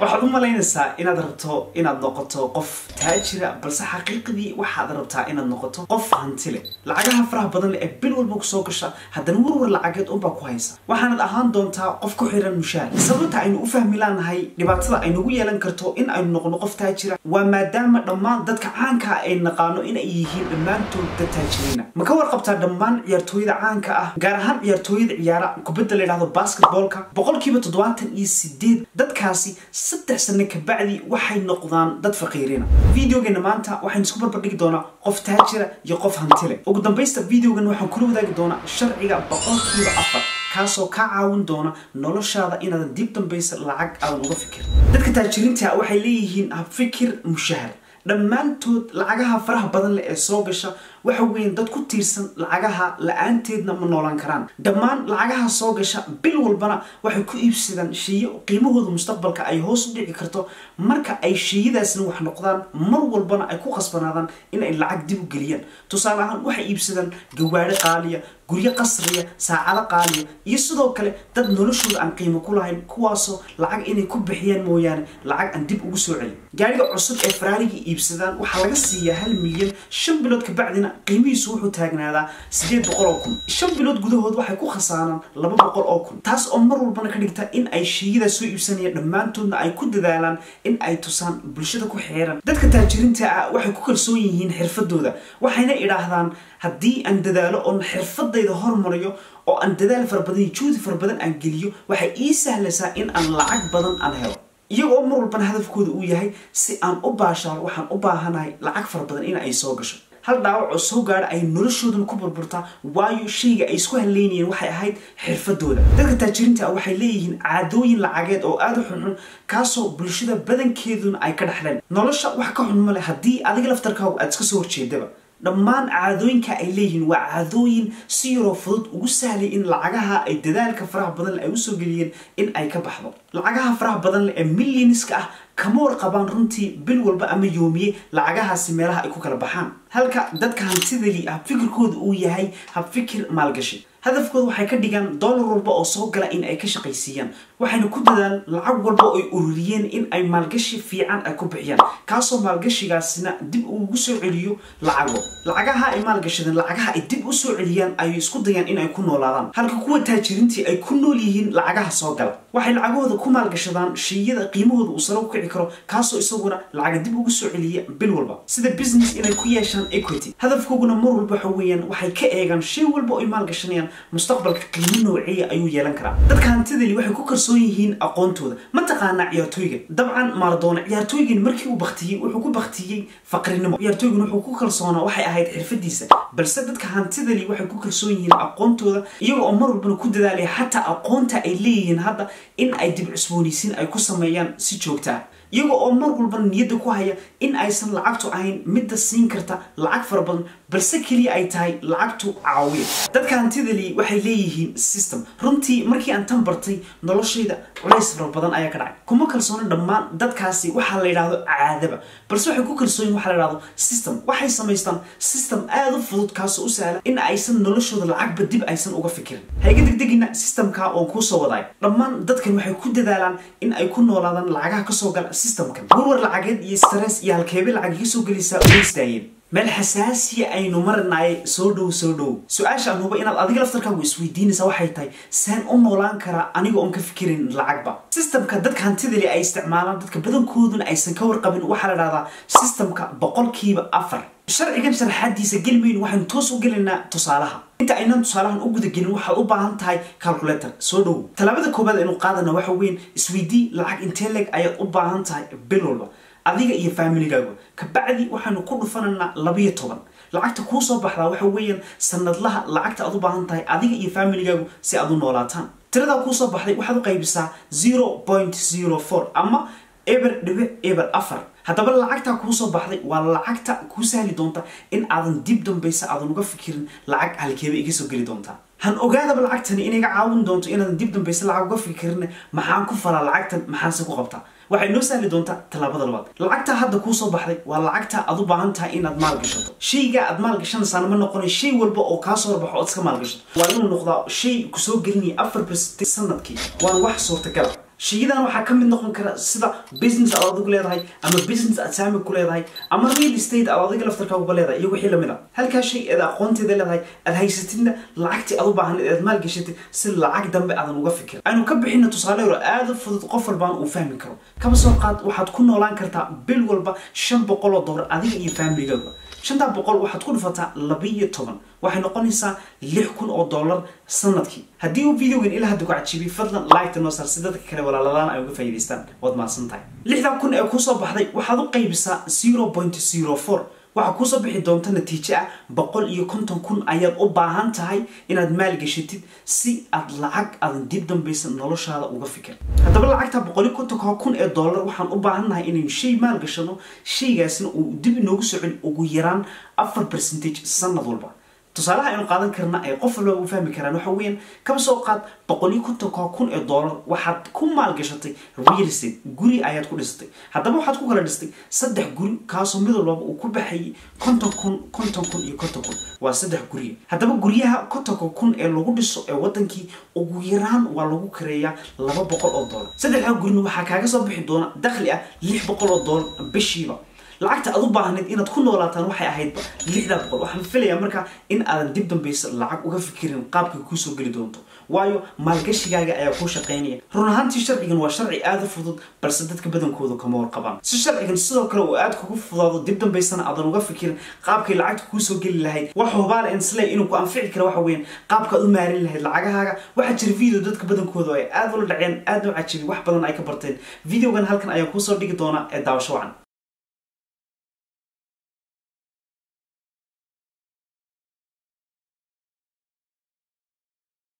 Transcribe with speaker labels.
Speaker 1: Waxaad u malaynaysaa inaad rabto inaad noqoto qof taajira, balse xaqiiqdii waxaad rabtaa inaad noqoto qof hanti leh. Lacagaha faraha badan leh ee bil walba kusoo gasha, haddana warwar lacageed unbaa ku haysa. Waxaanad ahaan doontaa qof ku xiran mushaar. Sababta aynu u fahmi laanahay dhibaatada aynugu yeelan karto in aynu noqono qof taajira waa maadaama dhammaan dadka caanka ah ay naqaano in ay yihiin dhammaantood dad taajiriina. Ma ka warqabtaa dhammaan ciyaartooyada caanka ah, gaar ahaan ciyaartooyada ciyaara kubadda la yidhahdo basketballka? 78% dadkaasi 3 sano kabacdi waxay noqdaan dad faqiirina. Videogeena maanta waxaynu isku barbardhigi doonaa qof taajira iyo qof hanti leh. Ugu dambaysta videogan waxaan kula wadaagi doonaa sharciga 4%, kaasoo kaa caawin doona noloshaada inaadan dib dambaysa lacag aadan uga fikirin. Dadka taajiriinta waxay leeyihiin habfikir mushahar. Dhammaantood lacagaha faraha badan leh ee soo gasha waxa weyn dad ku tiirsan lacagaha, la-aanteedna ma noolaan karaan. Dhammaan lacagaha soo gasha bil walbana waxay ku iibsadaan sheeyo qiimahooda mustaqbalka ay hoos u dhici karto. Marka ay sheeyadaasna wax noqdaan, mar walbana ay ku qasbanaadaan in ay lacag dib u geliyaan. Tusaale ahaan, waxay iibsadaan gawaari qaaliya, guryo qasriya, saacado qaaliya iyo sidoo kale dad noloshooda aan qiimo ku lahayn, kuwaasoo lacag inay ku bixiyaan mooyaane lacag aan dib ugu soo celin. Gaariga cusub ee Faraariga iibsadaan waxaa laga siiyaa 1 milyan. 5 bilood kabacdina qiimihiisu wuxuu taagnaadaa 800,000. 5 bilood gudahood waxay ku khasaaraan 200,000, taas oo mar walbana ka dhigta in ay sheeyadaa soo iibsanayaan dhammaantoodna ay ku dadaalaan in ay tusaan bulshada ku xeeran. Dadka taajiriinta ah waxay ku kalsoon yihiin xirfadooda, waxayna idhaahdaan: haddii aan dadaalo oon xirfadayda hormariyo oo aan dadaal fara badan iyo juhdi fara badan aan geliyo, waxay ii sahlaysaa in aan lacag badan aan helo. Iyagoo mar walbana hadafkooda uu yahay: si aan u baashaalo waxaan u baahanahay lacag fara badan in ay soo gasho. Hal dhaawac oo soo gaadha ay noloshoodana ku burburtaa, waayo shayga ay isku haleynayeen waxay ahayd xirfadooda. Dadka taajiriinta ah waxay leeyihiin caadooyin lacageed oo aada u xunxun, kaasoo bulshada badankeeduna ay ka dhexleen. Nolosha wax ka xun male haddii adiga laftarkaagu aad iska soo horjeedaba. Dhammaan caadooyinka ay leeyihiin waa caadooyin si yaroo fudud ugu sahlay in lacagaha ay dadaalka faraha badan leh ay usoo geliyeen in ay ka baxdo. Lacagaha faraha badan leh ee millionska ah kama warqabaan runtii bil walba ama yoomiye lacagahaasi meelaha ay ku kala baxaan, halka dadka hantidali habfikirkooda uu yahay habfikir maalgashi. Hadafkooda waxay ka dhigaan dollar walba oo soo gala in ay ka shaqaysiiyaan, waxayna ku dadaan lacag walba oo ay ururiyeen in ay maalgashi fiican ay ku bixiyaan, kaasoo maalgashigaasina dib ugu soo celiyo lacago. Lacagaha ay maalgashadeen, lacagaha ay dib u soo celiyaan ayay isku dayaan in ay ku noolaadaan, halka kuwa taajiriintii ay ku nool yihiin lacagaha soo gala. Waxay lacagahooda ku maalgashadaan sheyada qiimahooda uu sare u kici karo, kaasoo isaguna lacaga dib ugu soo celiya bil walba, sida business inay ku yeeshaan equity. Hadafkooguna mar walba waxa weeyaan waxay ka eegaan shay walba oo ay maalgashanayaan mustaqbalka qiimo noociya ayuu yeelan karaa. Dadka hantidali waxay ku kalsoon yihiin aqoontooda. Ma taqaanaa ciyaartooyga dabcan Maradona? Ciyaartooygan markii uu baktiyey wuxuu ku baktiyey faqrinimo. Ciyaartooygan wuxuu ku kalsoonaa waxay ahayd xirfadiisa, balse dadka hantidali waxay ku kalsoon yihiin aqoontooda, iyaga oo mar walbana ku dadaalaya xataa aqoonta ay leeyihiin hadda in ay dib cusboonaysiin ay ku sameeyaan si joogta ah, iyaga oo mar walbana niyadda ku haya in aysan lacagtu ahayn midda siin karta lacag fara badan, balse keliya ay tahay lacagtu caawiya. Dadka hantidali waxay leeyihiin system. Runtii markii aan tan bartay, noloshayda culays fara badan ayaa ka dhacay. Kuma kalsoona dhammaan dadkaasi waxaa la yidhahdo caadaba, balse waxay ku kalsoon yihin waxaa la yidhahdo system. Waxay samaystaan system aada u fudud, kaasoo u sahla in aysan noloshooda lacagba dib aysan uga fikirin. Ha iga degdegina, systemka oon kuu soo wadaay. Dhammaan dadkan waxay ku dadaalaan in ay ku noolaadaan lacagaha kasoo gala systemkan. Warwar lacageed iyo stress iyo halkeebe lacag iga soo gelaysaa way isdaayeen. Meel xasaasiya aynu marnaay. Soo dhow, soo dhow. Su-aasha aan huba inaad adiga laftarkaagu isweydiinaysa waxay tahay: seen u noolaan karaa aniga oon ka fikirin lacagba? Systemka dadka hantidali ay isticmaalaan, dadka badankooduna aysan ka warqabin, waxaa la dhahdaa systemka 4%. Sharcigan sharaxaadiisa gelmayno, waxaynu toos u gelaynaa tusaalaha. Inta aynan tusaalahan u gudagelin, waxaad u baahan tahay calculator. Soo dhow. Tallaabada koobaad aynu qaadana waxa weyn: isweydii lacag intee leeg ayaad u baahan tahay bil walba, adiga iyo familigaagu. Kabacdi waxaanu ku dhufanaynaa 12. Lacagta kuu soo baxdaa waxa weeyaan sanadlaha lacagta aad u baahan tahay adiga iyo familigaagu si aad u noolaataan. Tiradaa kuu soo baxday waxaad u qaybisaa 0.04 ama 0.04. Haddaba lacagtaa kuu soo baxday waa lacagta kuu sahli doonta in aadan dib dambaysa aadan uga fikirin lacag halkeeba iga soo geli doontaa. Han ogaadaba lacagtani inay ga caawin doonto inaadan dib dambaysa lacag uga fikirin: maxaan ku falaa lacagtan, maxaanse ku qabtaa? Waxay noo sahli doontaa tallaabada labaad. Lacagta hadda kuu soo baxday waa lacagta aad u baahan tahay inaad maal gashato. Shayga aad maal gashanaysaana ma noqonayo shay walba oo kaa soo horbaxo ood iska maal gashato. Waa inuu noqdaa shay kusoo gelinaya 4% sanadkii, waana wax suurtagala. Shayadan waxaa ka mid noqon kara sida business aad adigu leedahay, ama business aad saami ku leedahay, ama real estate aad adiga laftarkaaguba leedahay iyo wixii lamid a. Halkaa shay eed aqoonteeda leedahay aad haysatidna lacagtii aad u baahnayd aad maalgashatid si lacag dambe aadan uga fikir. Aynu ka bixina tusaale yaro aad u fudud, qof walbaan uu fahmi karo. Kaba soo qaad waxaad ku noolaan kartaa bil walba $500 adiga iyo familigaaga. 500 waxaad ku dhufataa 12, waxay noqonaysaa $6,000 sanadkii. Haddii uu videogan ilaa hadda ku cajibiyey, fadlan like noo saar si dadka kale walaaladaan ay uga faa'iidaystaan. Waad mahadsan tahay. 6,000 ee kusoo baxday waxaad u qaybisaa 0.04, waxaa kuusoo bixi doonta natiijo ah 150,000 ayaad u baahan tahay inaad maalgashatid si aad lacag aadan dib dambaysa noloshaada uga fikir. Haddaba lacagta $150,000 waxaan u baahannahay inaynu shay maalgashano, shaygaasna uu dib inoogu socon ugu yaraan 4% sanad walba. Tusaalaha aynu qaadan karna ay qof walba u fahmi karaan waxa weeyaan, kaba soo qaad $150,000 waxaad ku maalgashatay real estate, guri ayaad ku dhisatay. Haddaba waxaad ku kala dhistay 3 guri, kaasoo mid walbaba uu ku baxayay 50,000, 50,000 iyo 50,000, waa 3 guri. Haddaba guryaha 50,000 ee lagu dhiso ee wadankii ugu yaraan waa lagu kareeyaa $200. 3 gurina waxaa kaaga soo bixi doona dakhli ah $600 bishiiba. Lacagta aad u baahnayd inaad ku noolaataan waxay ahaydba 600. Waxaan filayaa markaa in aadan dib dambaysa lacag uga fikirin qaabka kuusoo geli doonto, waayo maalgashigaaga ayaa kuu shaqaynaya. Run ahaantii sharcigan waa sharci aad u fudud, balse dadka badankoodu kama warqabaan. Si sharcigan sidoo kale uu aad kugu fudaado, dib dambaysana aadan uga fikirin qaabkay lacagta kuusoo geli lahayd, wax hubaale insley inuu ku anfici karo waxa weeyaan qaabka aad u maarin lahayd lacagahaaga. Waxaa jira video dadka badankoodu ay aad ula dhaceen, aadna u cajibay, wax badan ay ka barteen. Videogan halkan ayaa kuusoo dhigi doona ee daawasho wacan.